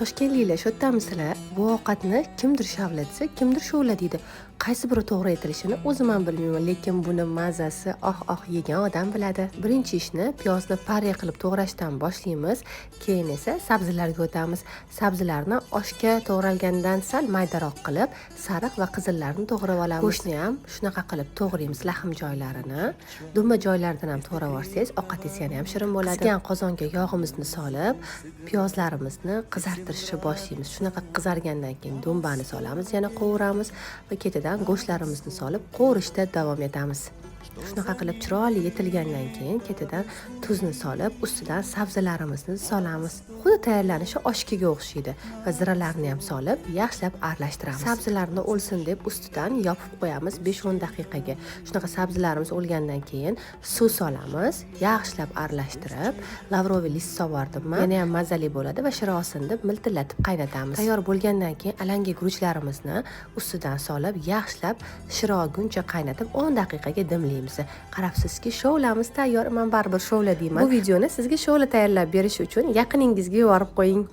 Toshkentliklar, shu yerdamisizlar? Bu ovqatni kimdir shavla desa, kimdir shovla deydi. Qaysi biri to'g'ri aytilishini o'zim ham bilmayman, lekin buni mazasi, oh oh, yegan odam biladi. Birinchi ishni piyozni pare qilib to'g'rashdan boshlaymiz, keyin esa sabzilarga o'tamiz. Sabzilarni oshga to'g'ralgandan sal maydaroq qilib, sariq va qizillarni to'g'rab olamiz. Go'shtni ham shunaqa qilib to'g'raymiz, lahm joylarini. Dumba joylaridan ham to'g'rab olsangiz, ovqatingiz yana ham shirin bo'ladi. Qizigan qozonga yog'imizni solib, piyozlarimizni qizartirishni boshlaymiz. Shunaqa qizargandan keyin dumbani solamiz, yana qovuramiz va ketidan go'shtlarimizni solib, qovurishda davom etamiz. Shunaqa qilib chiroyli yetilgandan keyin ketidan tuzni solib, ustidan sabzilarimizni solamiz. Xuddi tayyorlanishi oshkiga o'xshaydi va ziralarni ham solib, yaxshilab aralashtiramiz. Sabzilarni o'lsin deb ustidan yopib qo'yamiz 5-10 daqiqaga. Shunaqa sabzilarimiz o'lgandan keyin suv solamiz, yaxshilab aralashtirib, лавровый лист sovordim man. Yana ham mazali bo'ladi va shira olsin deb miltillatib qaynatamiz. Tayyor bo'lgandan keyin alanga guruchlarimizni ustidan solib, yaxshilab shira olguncha qaynatib, 10 daqiqaga dimlaymiz. Qarabsizki, shovlamiz tayyor. Men baribir shovla deyman. Bu videoni sizga shovla tayyorlab berish uchun yaqiningizga yuborib qo'ying.